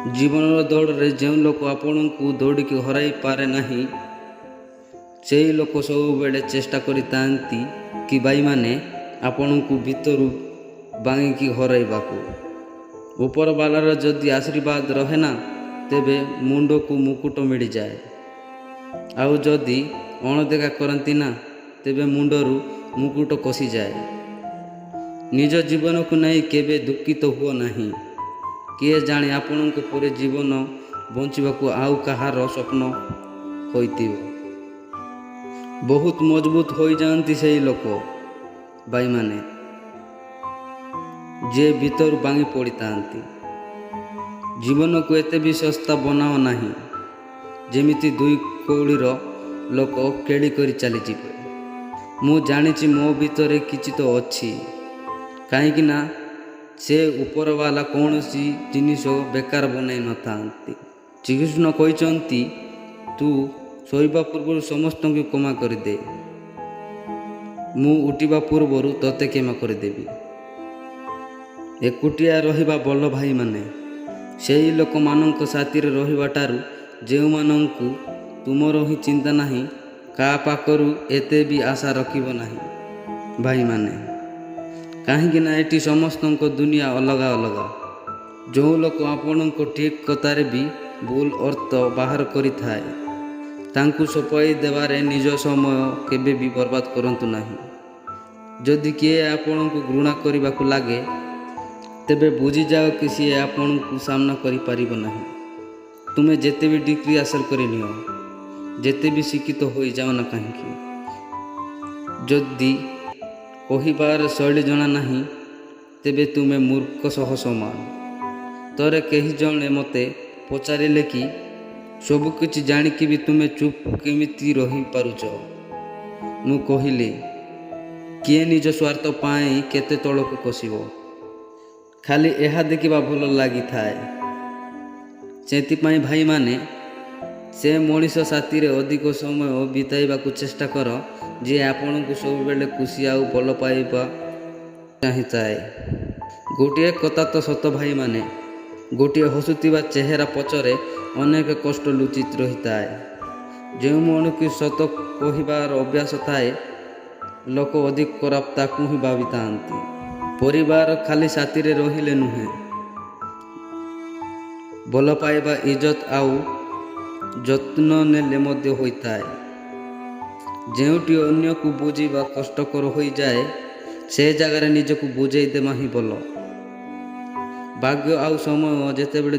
ଜୀବନର ଦୌଡ଼ରେ ଯେଉଁ ଲୋକ ଆପଣଙ୍କୁ ଦୌଡ଼ିକି ହରାଇ ପାରେ ନାହିଁ, ସେହି ଲୋକ ସବୁବେଳେ ଚେଷ୍ଟା କରିଥାନ୍ତି କି ଭାଇମାନେ, ଆପଣଙ୍କୁ ଭିତରୁ ଭାଙ୍ଗିକି ହରାଇବାକୁ। ଉପରବାଲାର ଯଦି ଆଶୀର୍ବାଦ ରହେ ନା, ତେବେ ମୁଣ୍ଡକୁ ମୁକୁଟ ମିଳିଯାଏ। ଆଉ ଯଦି ଅଣଦେଖା କରନ୍ତି ନା, ତେବେ ମୁଣ୍ଡରୁ ମୁକୁଟ ଖସିଯାଏ। ନିଜ ଜୀବନକୁ ନେଇ କେବେ ଦୁଃଖିତ ହୁଅ ନାହିଁ। କିଏ ଜାଣେ, ଆପଣଙ୍କ ପରି ଜୀବନ ବଞ୍ଚିବାକୁ ଆଉ କାହାର ସ୍ୱପ୍ନ ହୋଇଥିବ। ବହୁତ ମଜବୁତ ହୋଇଯାଆନ୍ତି ସେହି ଲୋକ, ଭାଇମାନେ, ଯିଏ ଭିତରୁ ଭାଙ୍ଗି ପଡ଼ିଥାନ୍ତି। ଜୀବନକୁ ଏତେ ବି ଶସ୍ତା ବନାଅ ନାହିଁ, ଯେମିତି ଦୁଇ କଉଡ଼ିର ଲୋକ ଖେଳି କରି ଚାଲିଯିବେ। ମୁଁ ଜାଣିଛି ମୋ ଭିତରେ କିଛି ତ ଅଛି, କାହିଁକି ନା ସେ ଉପରବାଲା କୌଣସି ଜିନିଷ ବେକାର ବନାଇ ନଥାନ୍ତି। ଶ୍ରୀକୃଷ୍ଣ କହିଛନ୍ତି, ତୁ ଶୋଇବା ପୂର୍ବରୁ ସମସ୍ତଙ୍କୁ କ୍ଷମା କରିଦେ, ମୁଁ ଉଠିବା ପୂର୍ବରୁ ତୋତେ କ୍ଷମା କରିଦେବି। ଏକୁଟିଆ ରହିବା ଭଲ, ଭାଇମାନେ, ସେହି ଲୋକମାନଙ୍କ ସାଥିରେ ରହିବା ଠାରୁ ଯେଉଁମାନଙ୍କୁ ତୁମର ହିଁ ଚିନ୍ତା ନାହିଁ। କାହା ପାଖରୁ ଏତେ ବି ଆଶା ରଖିବ ନାହିଁ, ଭାଇମାନେ, କାହିଁକି ନା ଏଠି ସମସ୍ତଙ୍କ ଦୁନିଆ ଅଲଗା ଅଲଗା। ଯେଉଁ ଲୋକ ଆପଣଙ୍କ ଠିକ୍ କଥାରେ ବି ଭୁଲ ଅର୍ଥ ବାହାର କରିଥାଏ, ତାଙ୍କୁ ସଫାଇ ଦେବାରେ ନିଜ ସମୟ କେବେ ବି ବର୍ବାଦ କରନ୍ତୁ ନାହିଁ। ଯଦି କିଏ ଆପଣଙ୍କୁ ଘୃଣା କରିବାକୁ ଲାଗେ, ତେବେ ବୁଝିଯାଅ କି ସିଏ ଆପଣଙ୍କୁ ସାମ୍ନା କରିପାରିବ ନାହିଁ। ତୁମେ ଯେତେ ବି ଡିଗ୍ରୀ ହାସଲ କରିନିଅ, ଯେତେ ବି ଶିକ୍ଷିତ ହୋଇଯାଅ ନା କାହିଁକି, ଯଦି କହିବାର ଶୈଳୀ ଜଣା ନାହିଁ, ତେବେ ତୁମେ ମୂର୍ଖ ସହ ସମାନ। ଥରେ କେହି ଜଣେ ମୋତେ ପଚାରିଲେ କି ସବୁକିଛି ଜାଣିକି ବି ତୁମେ ଚୁପ୍ କେମିତି ରହିପାରୁଛ? ମୁଁ କହିଲି, କିଏ ନିଜ ସ୍ୱାର୍ଥ ପାଇଁ କେତେ ତଳକୁ ଖସିବ, ଖାଲି ଏହା ଦେଖିବା ଭଲ ଲାଗିଥାଏ। ସେଥିପାଇଁ ଭାଇମାନେ, ସେ ମଣିଷ ସାଥିରେ ଅଧିକ ସମୟ ବିତାଇବାକୁ ଚେଷ୍ଟା କର, ଯିଏ ଆପଣଙ୍କୁ ସବୁବେଳେ ଖୁସି ଆଉ ଭଲ ପାଇବା ଚାହିଁଥାଏ। ଗୋଟିଏ କଥା ତ ସତ, ଭାଇମାନେ, ଗୋଟିଏ ହସୁଥିବା ଚେହେରା ପଛରେ ଅନେକ କଷ୍ଟ ଲୁଚି ରହିଥାଏ। ଯେଉଁ ମନକୁ ସତ କହିବାର ଅଭ୍ୟାସ ଥାଏ, ଲୋକ ଅଧିକ ଖରାପ ତାକୁ ହିଁ ଭାବିଥାନ୍ତି। ପରିବାର ଖାଲି ସାଥିରେ ରହିଲେ ନୁହେଁ, ଭଲ ପାଇବା, ଇଜ୍ଜତ ଆଉ ଯତ୍ନ ନେଲେ ମଧ୍ୟ ହୋଇଥାଏ। ଯେଉଁଠି ଅନ୍ୟକୁ ବୁଝିବା କଷ୍ଟକର ହୋଇଯାଏ, ସେ ଜାଗାରେ ନିଜକୁ ବୁଝେଇ ଦେବା ହିଁ ଭଲ। ଭାଗ୍ୟ ଆଉ ସମୟ ଯେତେବେଳେ